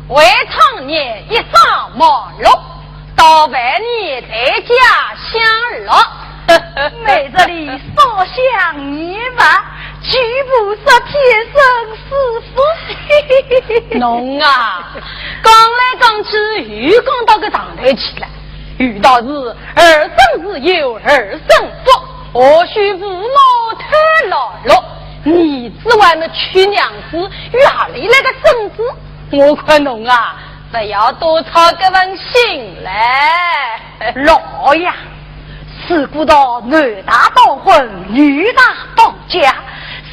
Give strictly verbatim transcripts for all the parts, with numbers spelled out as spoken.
为唱年一生忙碌，到晚年在家享乐。每日里烧香念佛，求菩萨天生是福。侬啊，讲来讲去又讲到个上头去了。有道是儿孙自有儿孙福，何须父母太劳碌？儿子还没娶娘子，又何里来个孙子？我看侬啊，不要多操这份心嘞。老爷，自古道男大当婚，女大当嫁，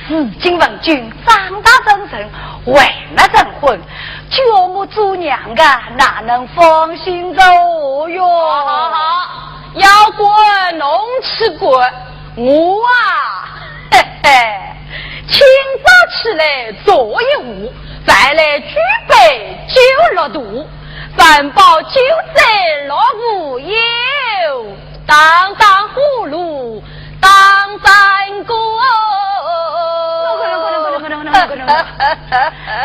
如今文君长大成人，还没成婚，叫我做娘的哪能放心做哟？好好好，要管侬去管，我啊，嘿嘿，清早起来坐一壶，饭来举杯酒落肚，三饱九哉老夫有，当当呼噜当当过。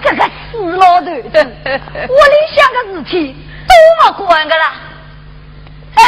这个死老头子，屋里向个事体都不管个啦。哎。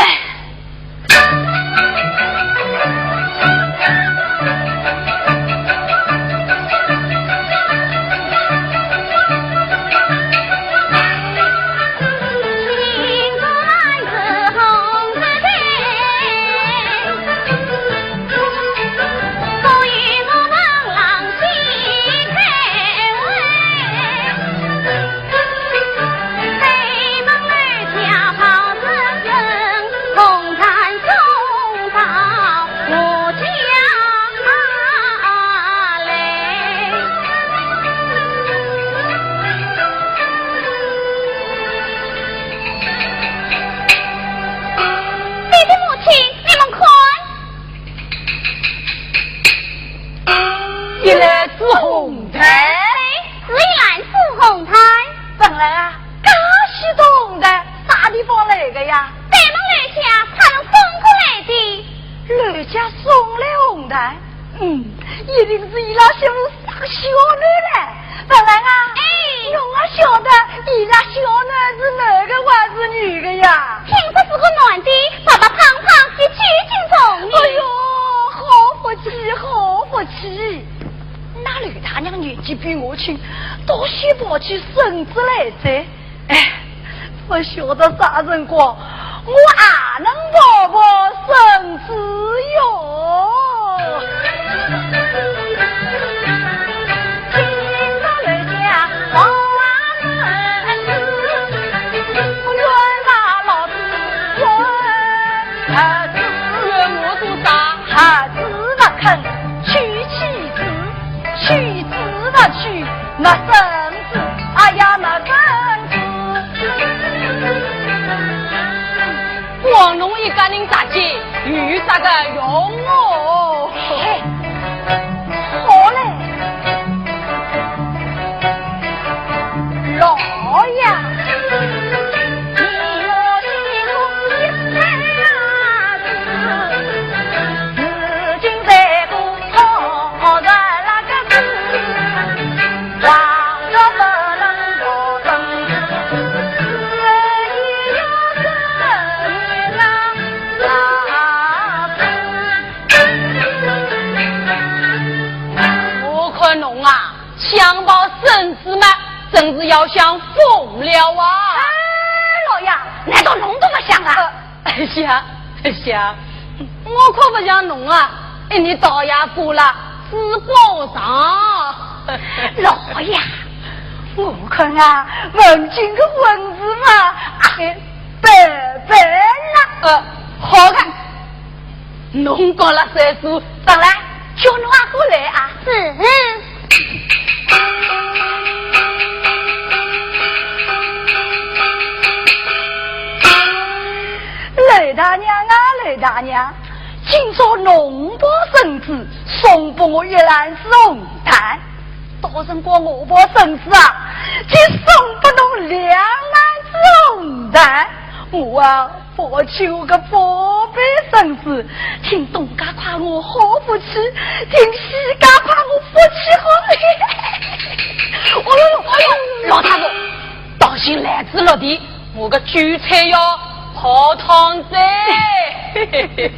爹爹母亲，你们看。一篮子红蛋。哎，是一篮子红蛋。怎么了啊？ 介许多红蛋，啥地方来的呀？对门楼下派人送过来的。楼下送来红蛋？嗯，一定是伊拉小子生小囡了。文兰啊，哎。侬哪晓得伊拉小囡是男的还是女的呀？听说是个男的，白白胖胖的，九斤重呢。哎哟，好福气，好福气！ 那刘大娘年纪比我轻，倒先抱起孙子来哉。哎，不晓得啥辰光，我也能抱抱孙子哟。今朝来讲抱啊孙子，我愿把老子愿。 儿子，儿子不肯娶妻子，妻子不娶，没孙子，哎呀，没孙子。光侬一个人着急，有啥个用哦？嘿，好嘞。 老爷，我看侬啊， 想抱孙子嘛，真是要想疯了啊！哎，老爷，难道侬都不想啊？呃，想，想，我可不像侬啊，一日到夜过了吃饱上。老爷，我看啊，文君的婚事嘛，哎，办办了。呃，好的。 侬讲了算数，当然，叫侬阿哥来啊。是。刘大娘啊，刘大娘，今朝侬抱孙子，送拨我一篮子红蛋。到辰光我抱孙子啊，就送哎，我啊，抱起我个宝贝孙子，听东家夸我好福气，听西家夸我福气好。哎呦，哎呦，老太婆，当心篮子落地，我个韭菜要泡汤哉。叔叔，嘿嘿。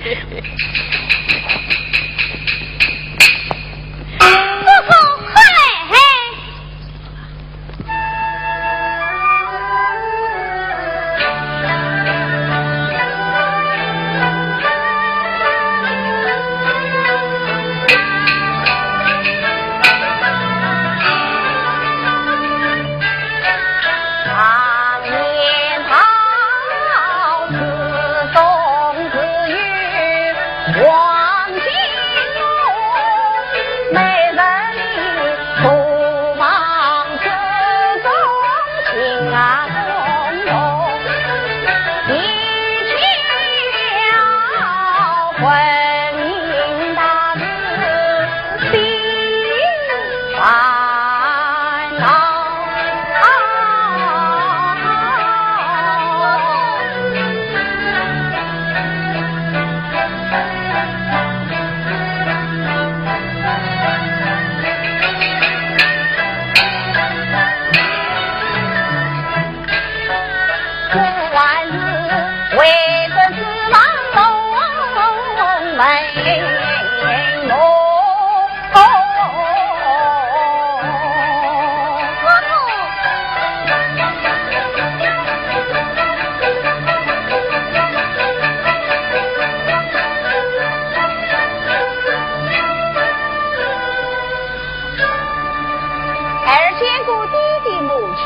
儿见过爹爹母亲。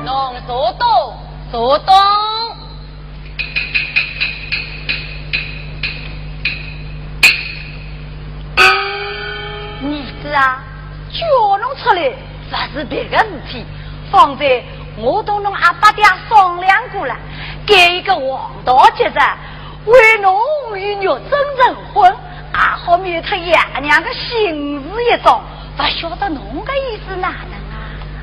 侬坐东，坐东。儿子啊，叫侬出来，勿是别个事体。方才我同侬阿爸爹商量过了，该一个黄道吉日， 为侬与玉珍成婚，也好免脱爷娘的心事一桩，勿晓得侬个意思哪能啊？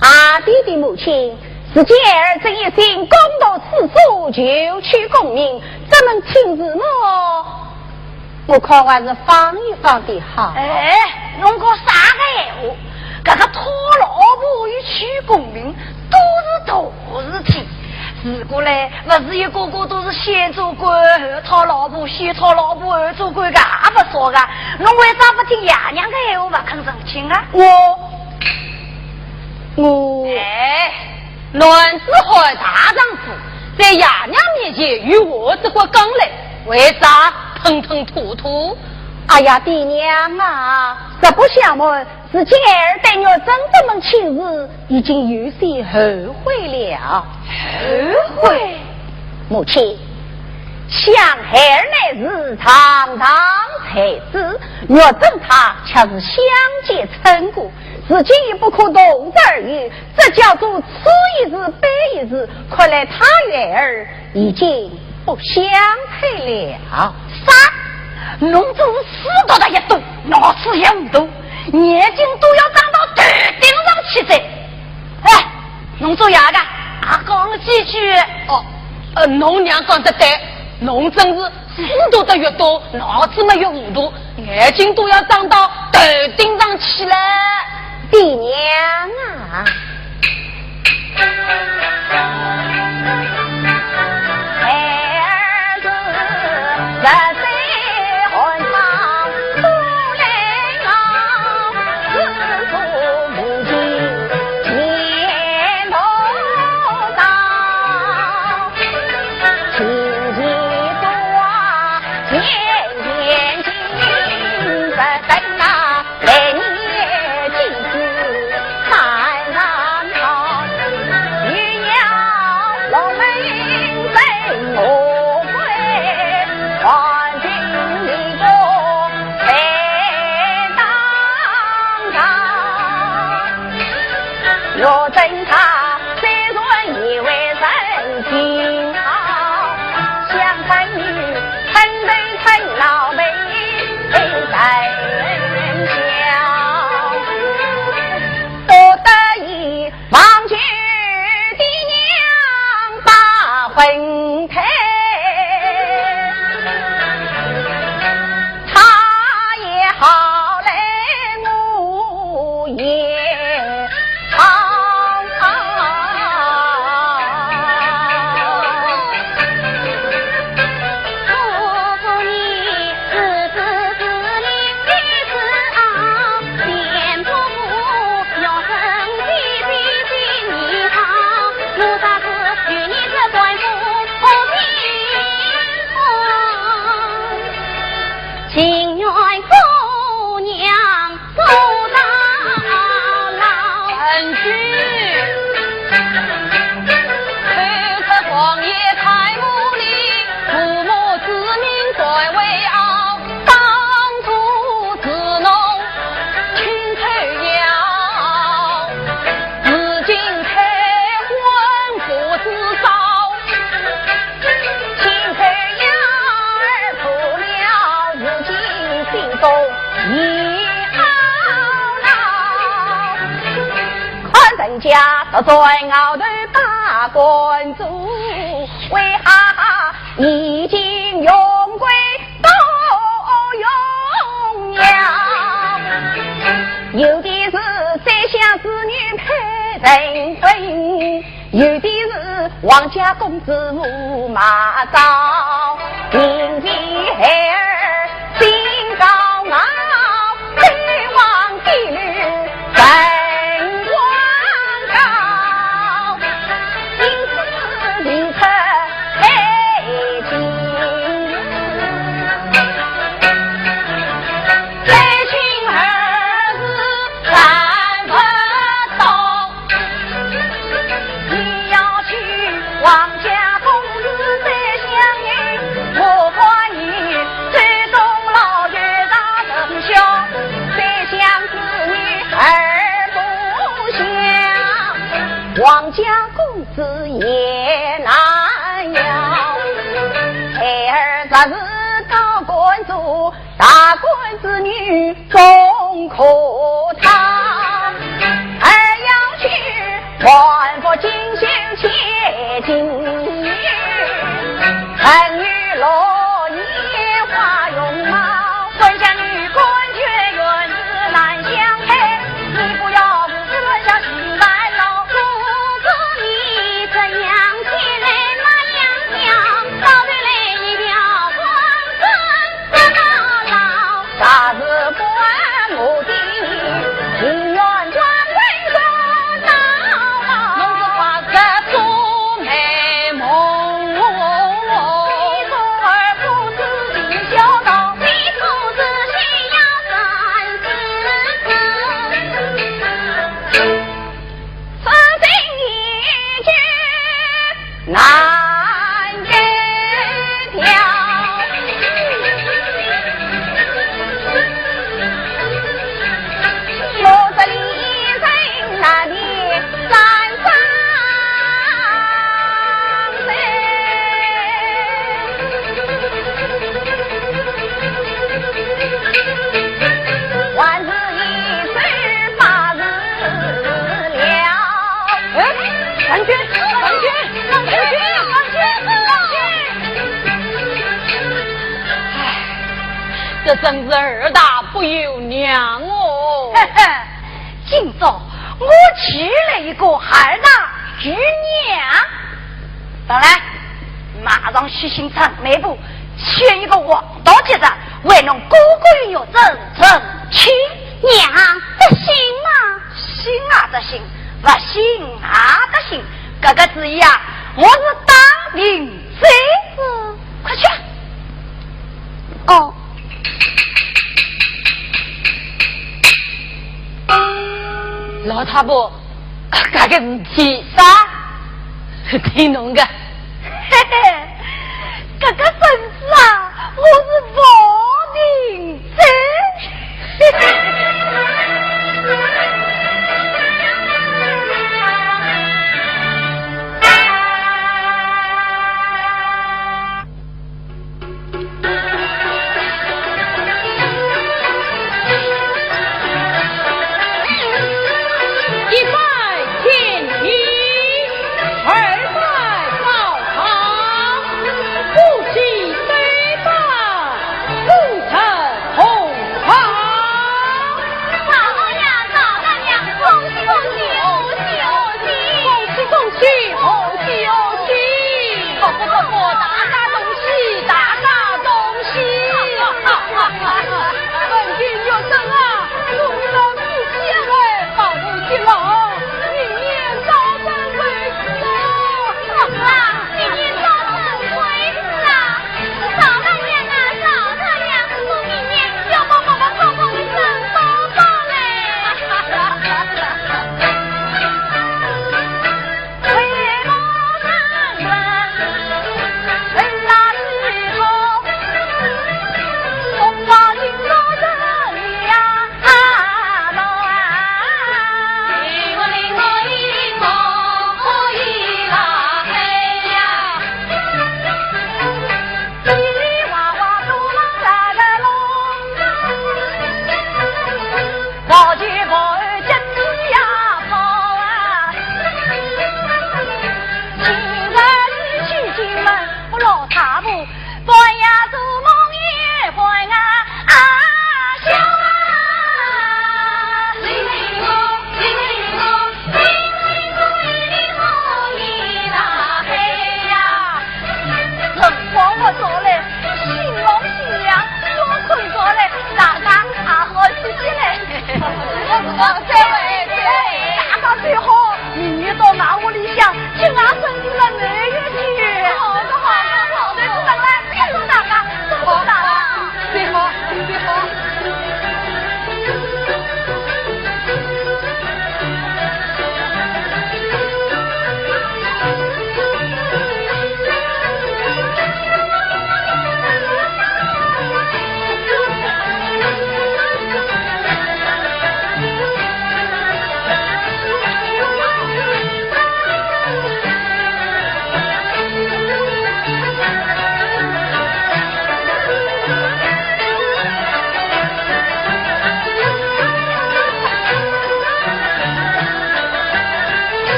啊，爹爹母亲，是侄儿正一心攻读诗书，求取功名，这门亲事么，我看还是放一放的好。哎，侬讲啥个闲话？搿个讨老婆与取功名，都是大 事体。如果嘞，勿是一个个都是先做官后讨老婆，先讨老婆后做官，搿也勿少个。侬为啥勿听爷娘个闲话，勿肯成亲啊？我，我，哎，男子汉大丈夫，在爷娘面前有话只管讲嘞，为啥吞吞吐吐？哎呀，爹娘啊，实不相瞒， 是侄儿对玉珍这门亲事已经有些后悔了。后悔？母亲，想孩儿乃是堂堂才子，玉珍她却是乡间村姑，如今已不可同日而语，这叫做此一时彼一时，看来她与儿 已经不相配了。啥？侬真是书读得一多，脑子也糊涂，眼睛都要长到头顶上去哉。哎，侬做爷个，也讲几句。哦，呃，侬娘讲得对，侬真是书读得越多，脑子么越糊涂，眼睛都要长到头顶上去了。爹娘啊！本太，他也好来，我也好。情愿做娘做到老。恩君，口出狂言太无礼，父母之命在为后，当初是侬亲手要，如今退婚不知招。 心头眼儿破了，如今心中已懊恼。看人家得罪鳌头大官主，为何已经荣归多荣了？有的是宰相之女配成婚， 有的是王家公子驸马嫂，因为孩儿心高傲，对皇帝女更王高，因此离开北京。北京儿子看不懂。 你要娶王家公子宰相女，我看你最终老有大成效，宰相之女儿不祥，王家公子也难要。孩儿若是高官做， 大官之女终可讨，儿要去，万福锦绣千金。儿女落叶花容貌，官家女官却原是难相配。你不要胡思乱想，心烦劳。公子你这样起来那样想，到头来一条光棍 难得调。我这里人难免三三岁，还是一岁八字了。 哎，郎君，郎君，郎君，郎君，郎君！哎，这真是儿大不由娘哦。嘿嘿，今朝我娶了一个二大姨娘。当然，马上去寻长梅婆，请一个黄道吉日，为侬哥哥与玉珍成亲。娘，这行吗？ 行啊得行，不行啊得行，搿个主意啊，我是打定主意。快去。哦。老太婆，搿个事体啥？听侬个。嘿嘿，搿个孙子啊，我是抱定 一拜天地，二拜灶堂。屋里向，请阿孙子了没有去？好的，好的，好的，等来，看到哪个，怎么打了？好，好，好。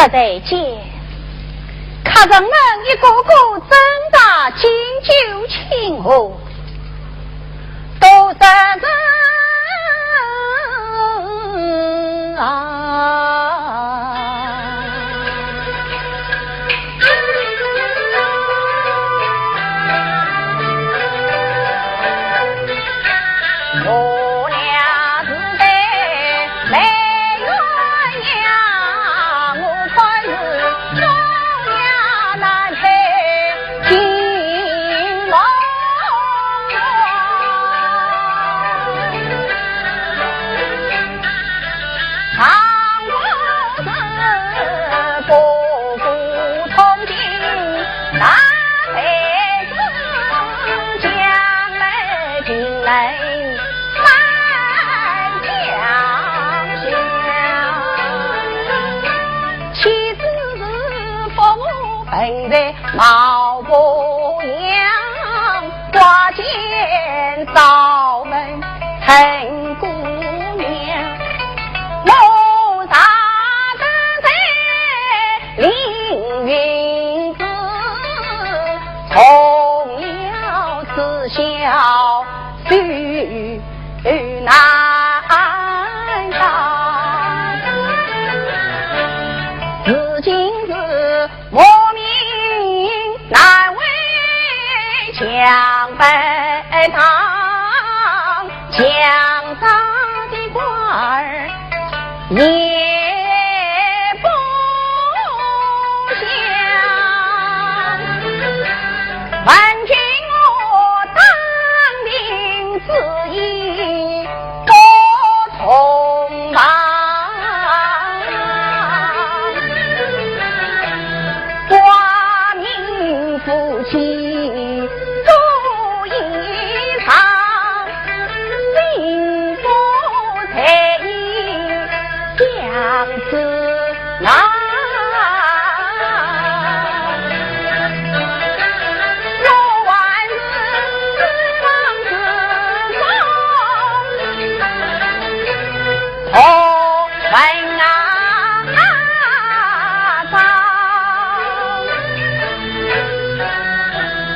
实在讲，客人们一个个斟茶敬酒庆贺，都是人啊。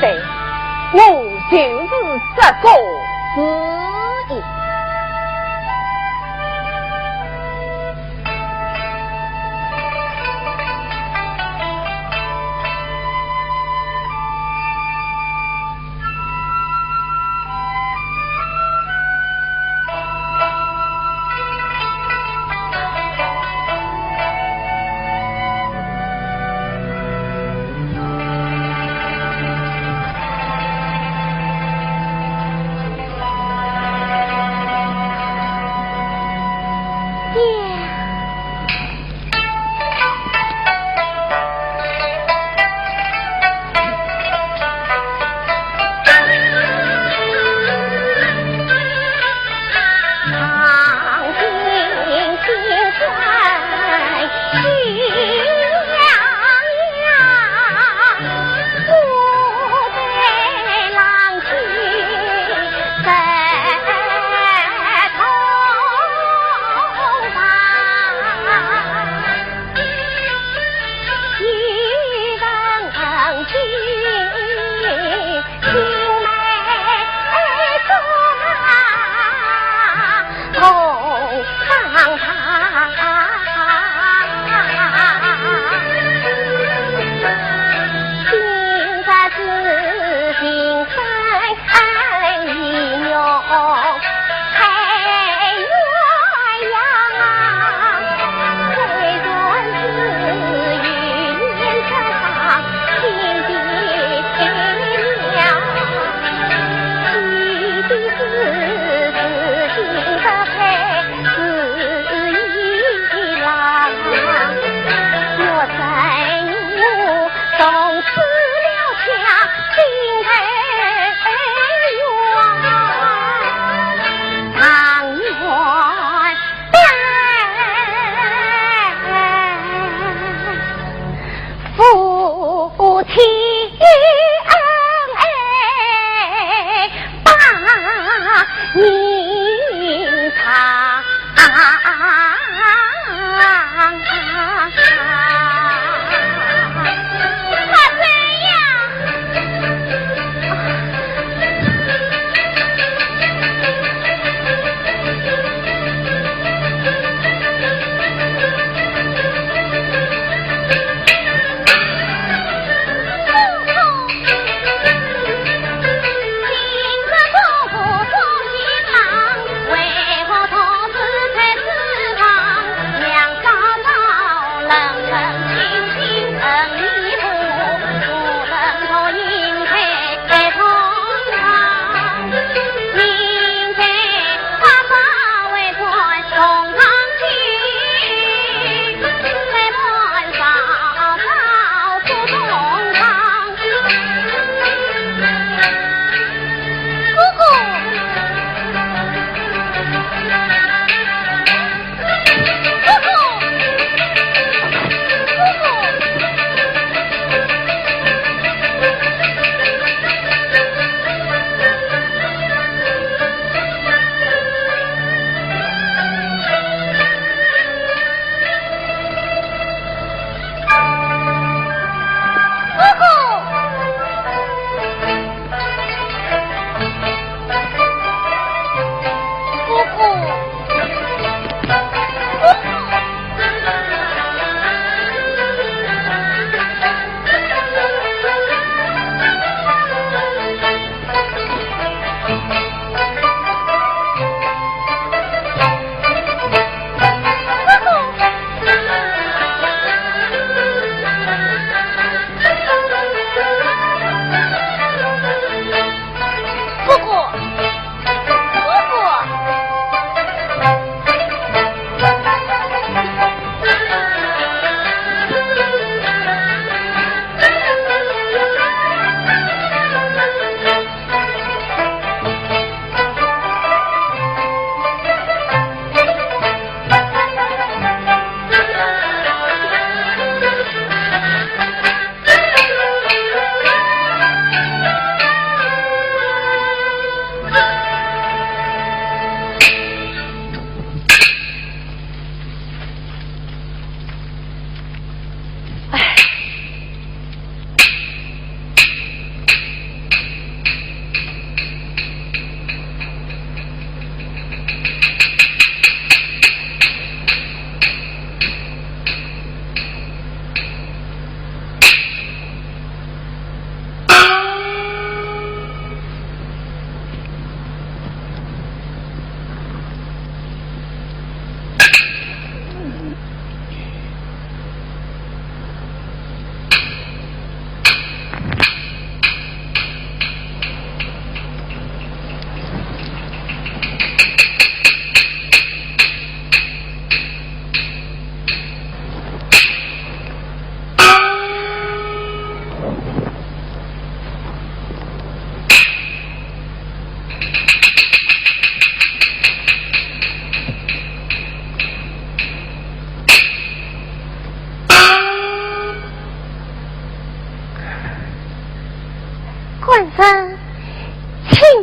对，我就是这个主意。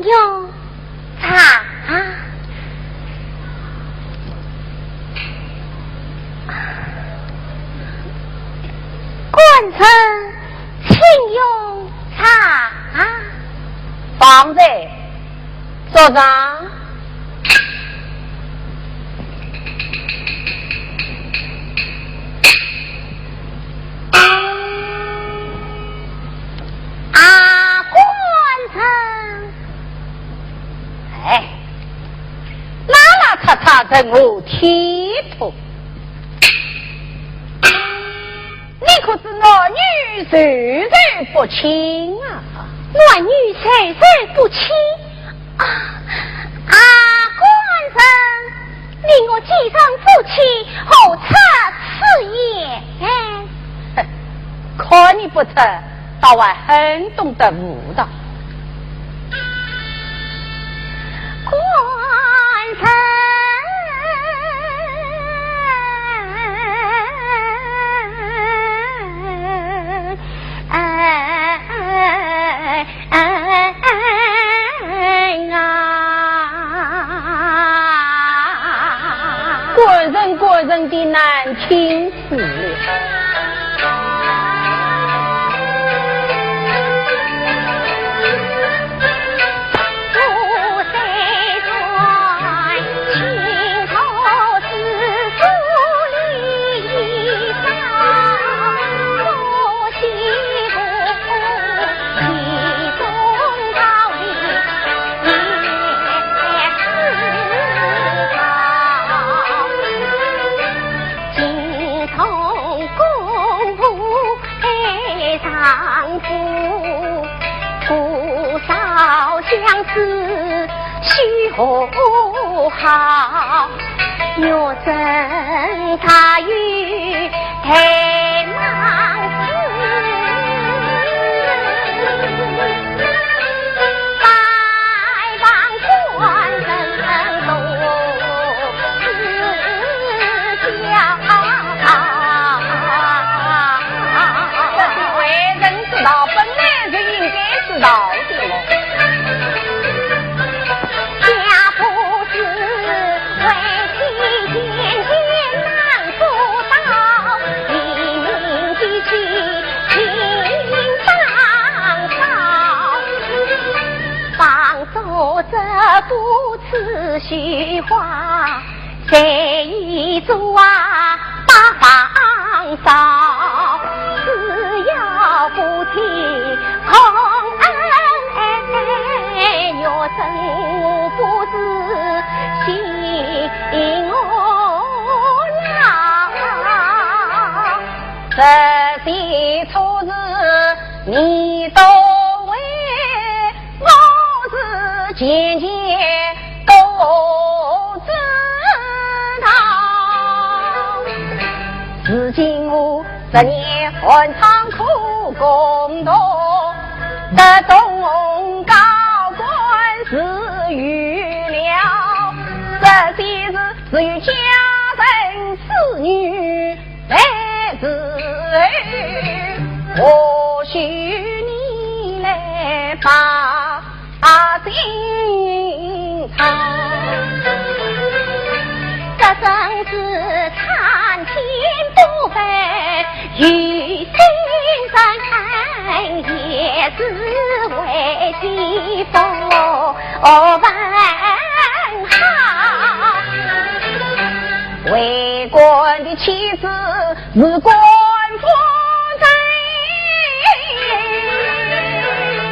用茶。官人，请用茶。放在桌上。啊，官人。 哎，拉拉扯扯成何体统？你可知男女授受不亲啊？男女授受不亲？啊，啊，官人，你我既然夫妻，何出此言？哼，看你不出，倒还很懂得舞蹈。 官人啊！官人，官人的难听死了。这是为人之道，本来就应该知道的。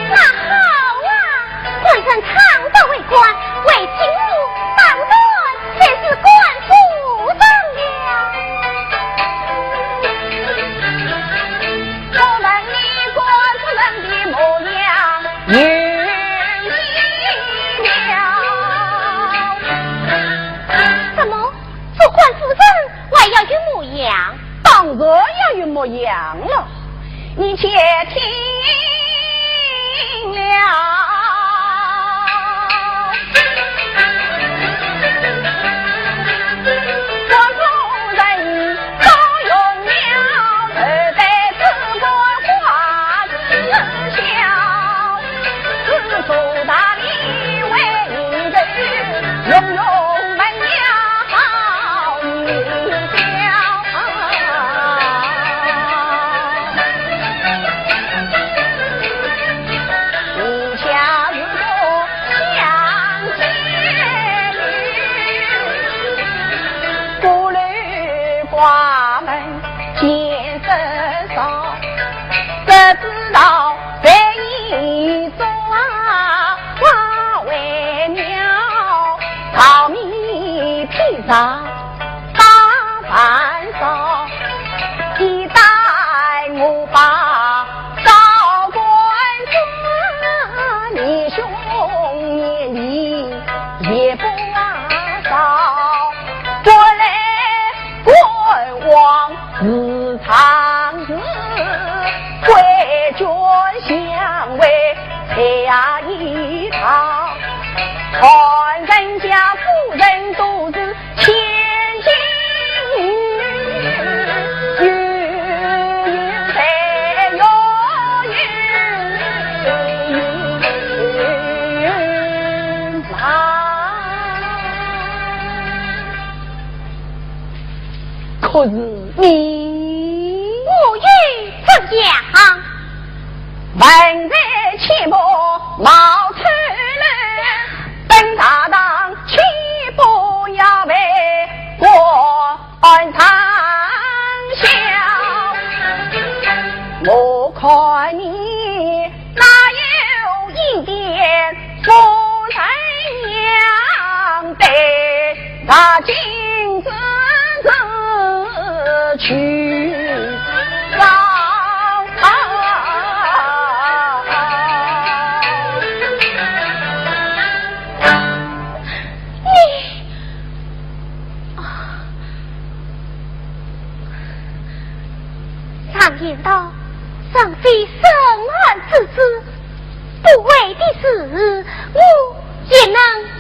那好啊，官人唱得为官，为进士当官，这是官夫人了。 怎么，做官夫人还要有模样？当然要有模样了，你且听了。 大礼大大饭烧，一担我把高官做，你兄你弟也不少，不来观望时常事，规矩相为在一道，看人家夫人都是 千金。可是你，我又怎样？文才且不冒出来，本大堂岂不要被官场笑？我看你哪有一点夫人样的，大金子子去找。你 常言道，上非圣贤之子，不为的事，我也能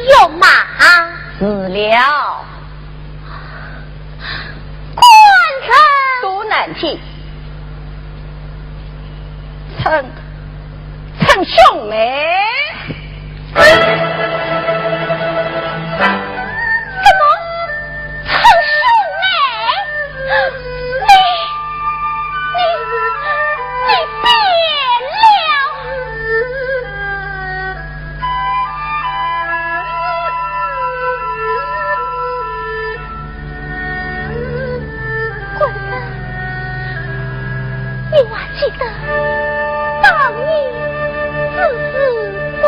容吗？是了。官人，多难听。 称，称兄妹。什么？称兄妹？你，你，你变了！ 官人，你还记得当年之事不？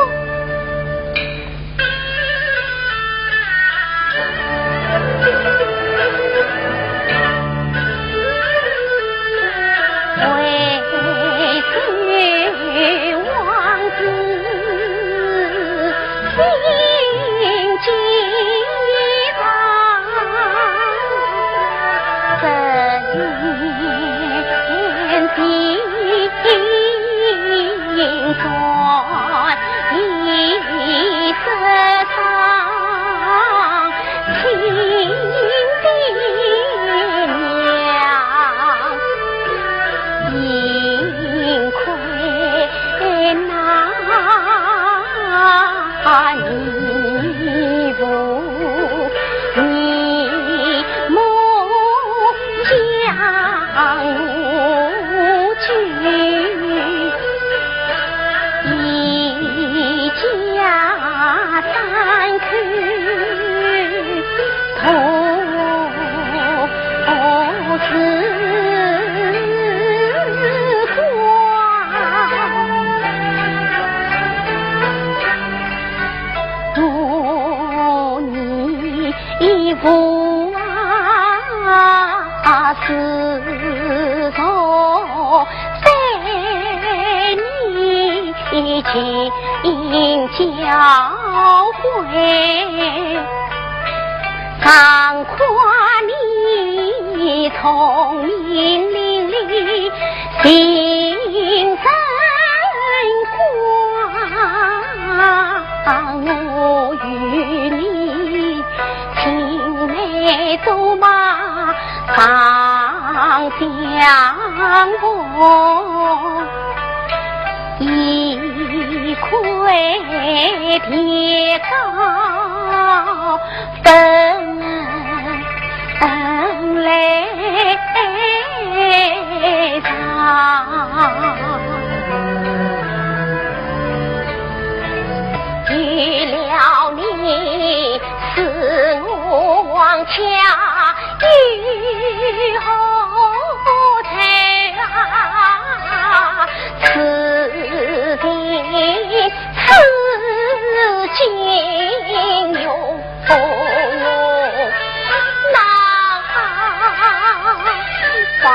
你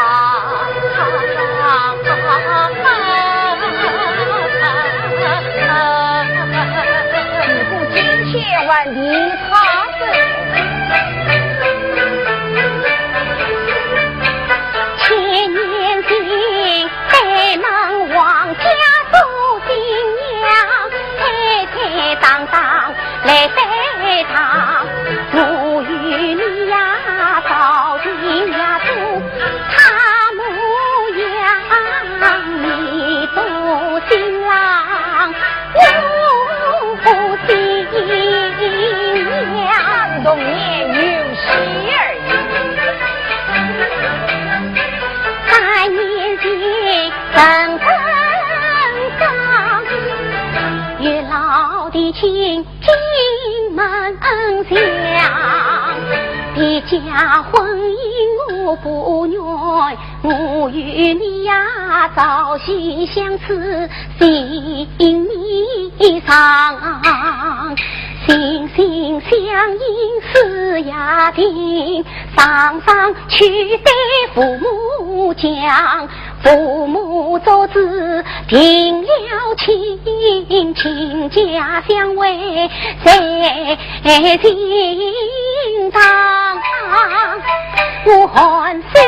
不今天晚地他走。千年前，北邙王家做新娘，推推搡搡来拜堂。我与你呀，造型呀，做他模样，你做新郎，我做新娘。同年有喜而已。三年前，人生伤，月老提亲 进门相，别家婚姻我不愿，我与你呀朝夕相处心迷伤，心心相印思夜定，常常去对父母讲， 父母做主定了亲，亲家相会在厅堂。我颔首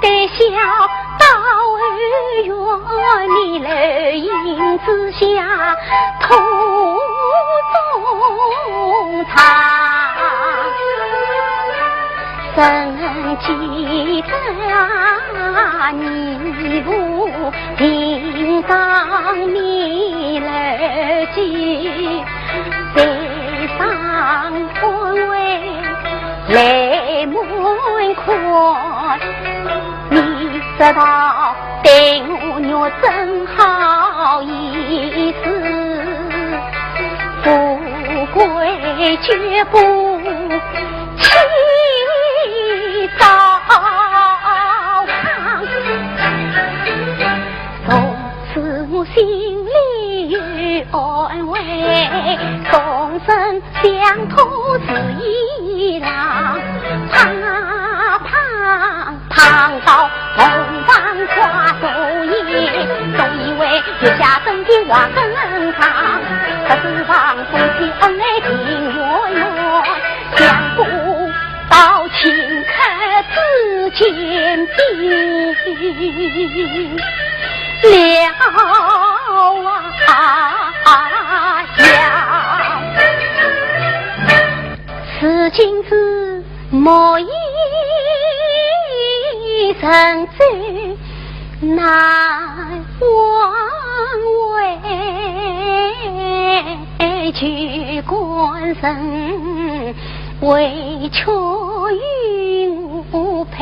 对笑，到后园，你楼影之下，途中唱。 曾记得你父定当面楼记，在上官位来门槛，你知道 对我玉真好意思，富贵绝不轻招。从此我心里有安慰，终身相托是一郎。啪啪 碰到凤凰花烛夜，总以为月下登天话更长。可是望夫妻恩爱情圆满，想不到顷刻之间变了啊呀。 此情是莫以人知，难挽回。旧官人，委屈与我配。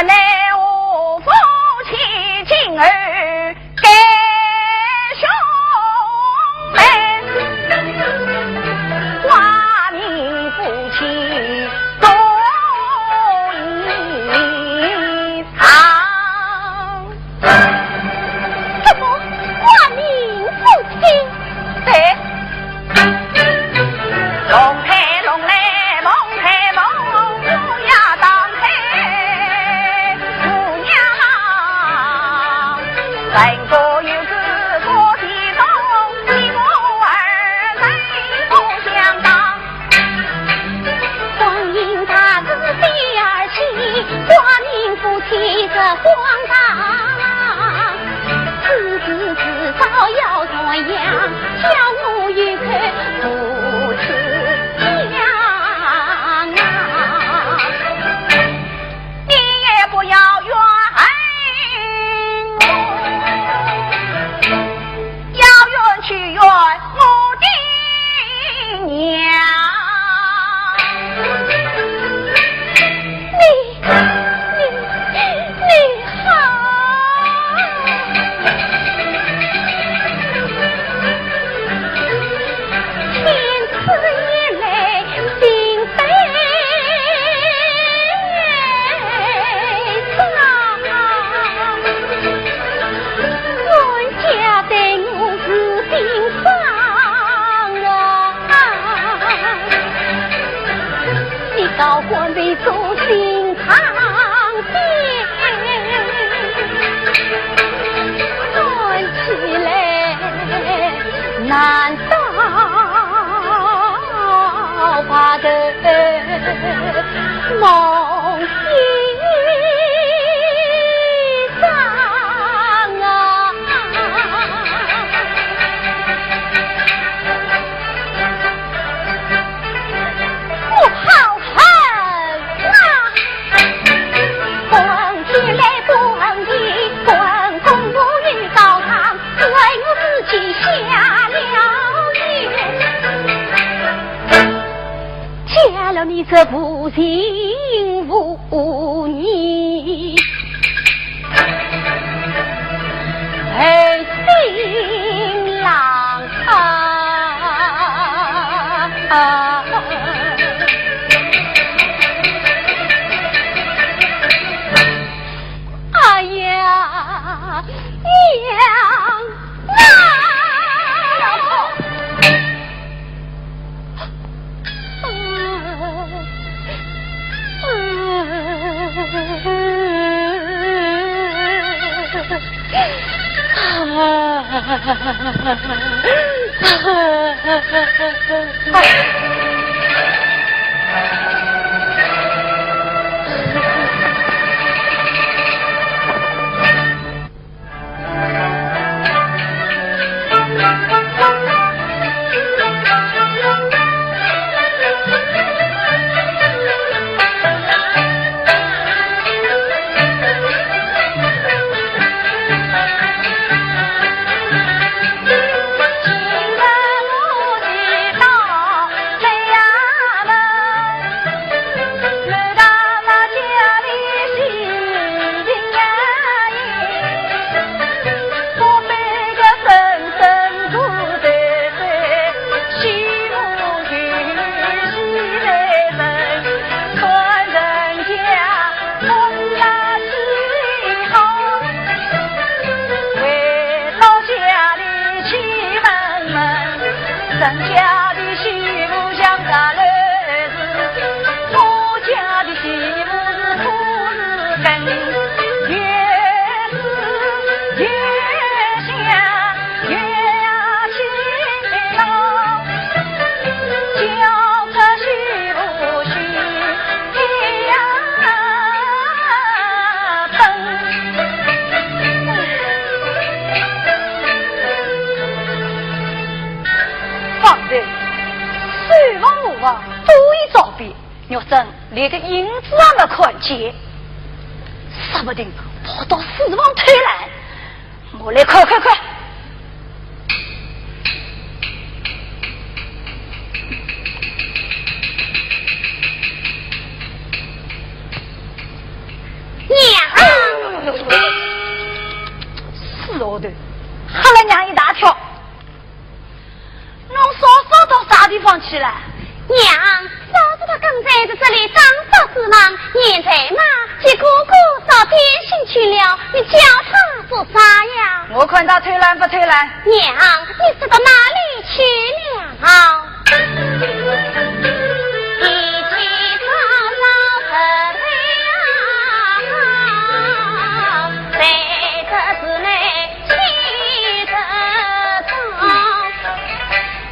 奈何夫妻今后改兄妹，挂名夫妻多一场。怎么挂名夫妻？对。 光阴它是飞儿去，挂名夫妻这荒唐。此事迟早要传扬，叫我有口不吃讲啊。你也不要怨我，要怨去怨 我的娘。你，你，你好。天赐一美心悲伤。 冤家对我是心伤啊，你高官位做心伤的，看起来难道把这 梦醒伤啊，我好恨啊！混天来混地，混公婆与高堂， 怪我自己瞎了眼，嫁了你这无情无义儿新郎啊！哎呀！ 娘啊！方才，书房磨房，都已找遍，玉珍连个影子也没看见，说不定跑到书房偷懒。 我来看看看。娘现在嘛，给哥哥烧点心去了，你叫他做啥呀？我看他偷懒不偷懒。娘，你是到哪里去了？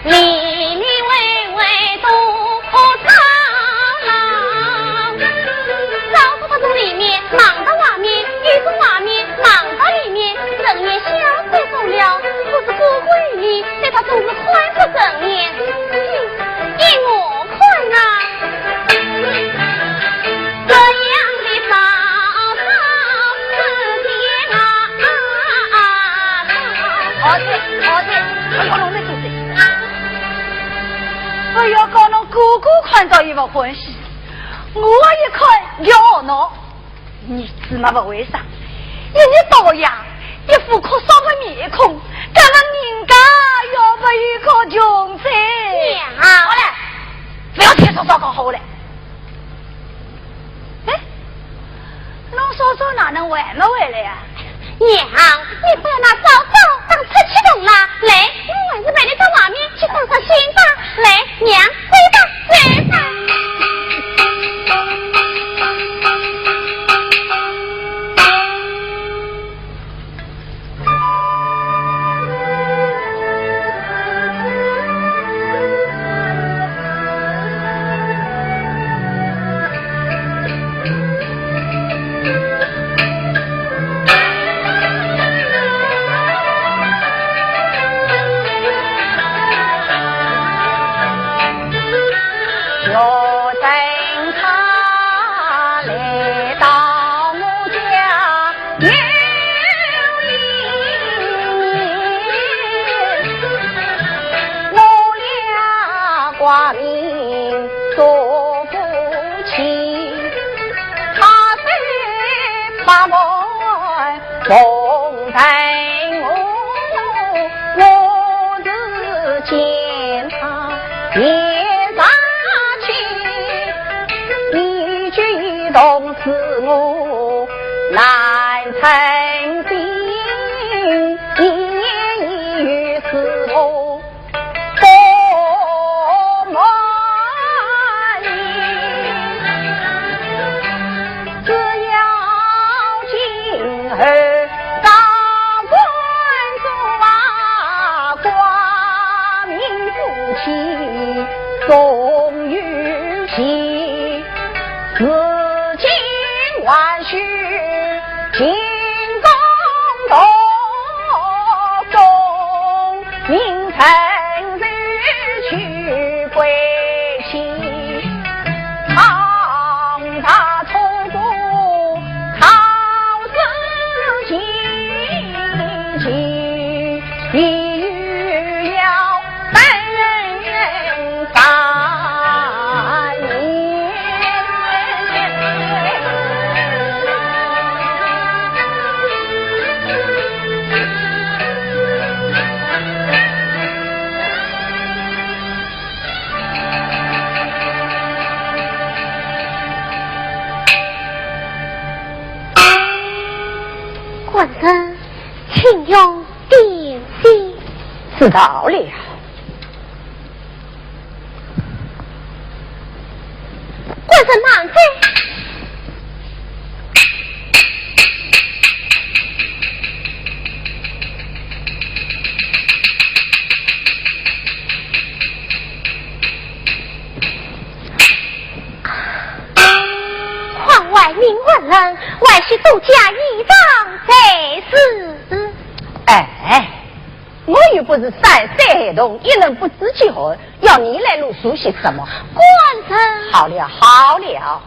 里里外外多吵闹，早早的从里面忙到外面，又从外面忙到里面，人也消瘦多了，可是哥哥与你对他总是看不顺眼。依我看啊，这样的嫂嫂是天啊！好的，好的，哎呦，弄得就是。哎呀，搞侬哥哥看着也不欢喜，我一看要闹，儿子嘛不为啥，一日到夜一副哭丧的面孔，跟了人家要不一个穷哉。娘啊！好了，不要添乱糟糕好了。哎， 侬嫂嫂哪能还没回来呀？娘，你不要拿嫂嫂当出气筒啦！来，我还是陪你到外面去散散心吧。来，娘，走吧，走吧。官人，请用点心。知道了。官人慢走。 况外命官人，还需多加一道才是。哎，我又不是三岁孩童，一人不知几何，要你来啰嗦些什么？官人。好了，好了，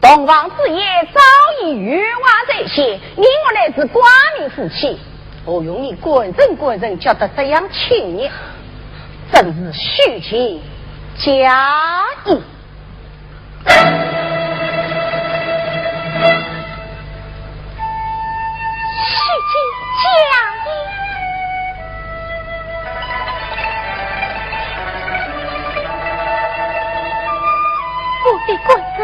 洞房之夜早已圆满在先，你我乃是官民夫妻，何用你官人官人叫得这样亲热？真是虚情假意。 虚情假意。我的官人，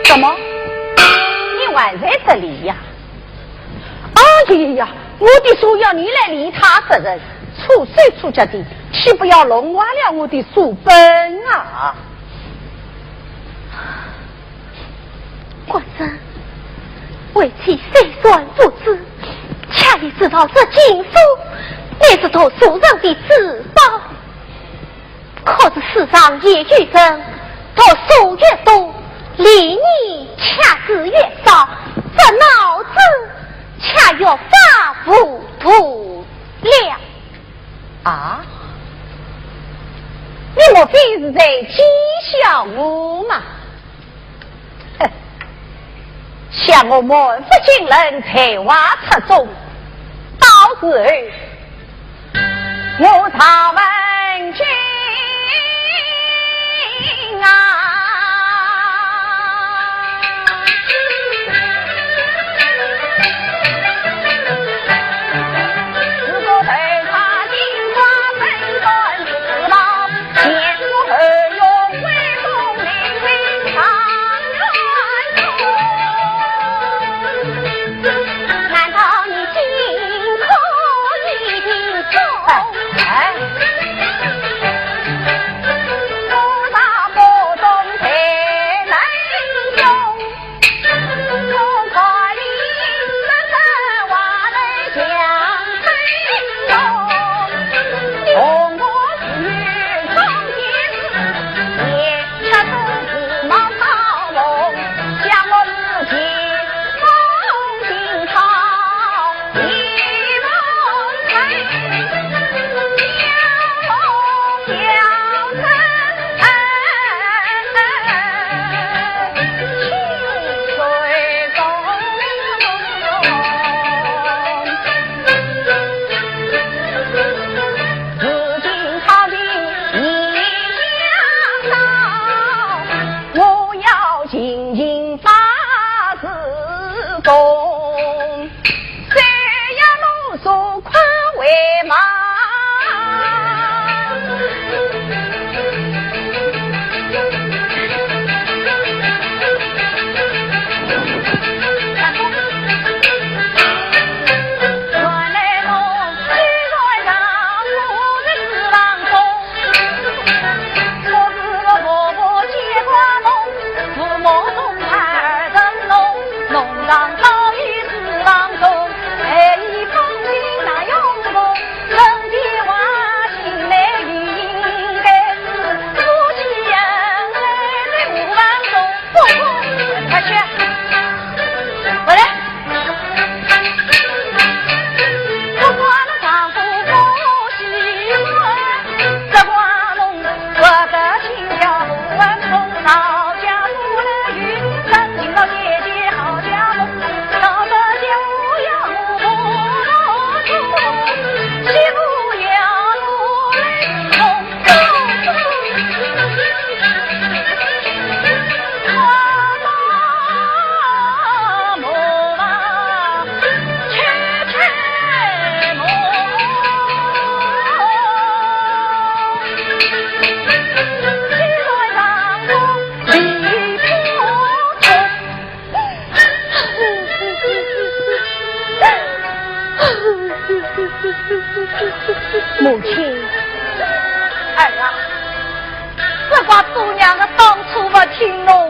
怎么？你还在这里呀？哎呀呀，我的书要你来理他责任，粗手粗脚的，岂不要弄坏了我的书本啊？官人，为妻虽然不知，却也知道这经书乃是读书人的至宝。 可是世上也有人，读书越多，礼义却是越少，这脑子却越发糊涂了。啊？你莫非是在讥笑我吗？ 哼，想我满腹经纶，才华出众，到时候我赵文君啊。快回望。母亲。儿啊，只怪做娘的当初不听侬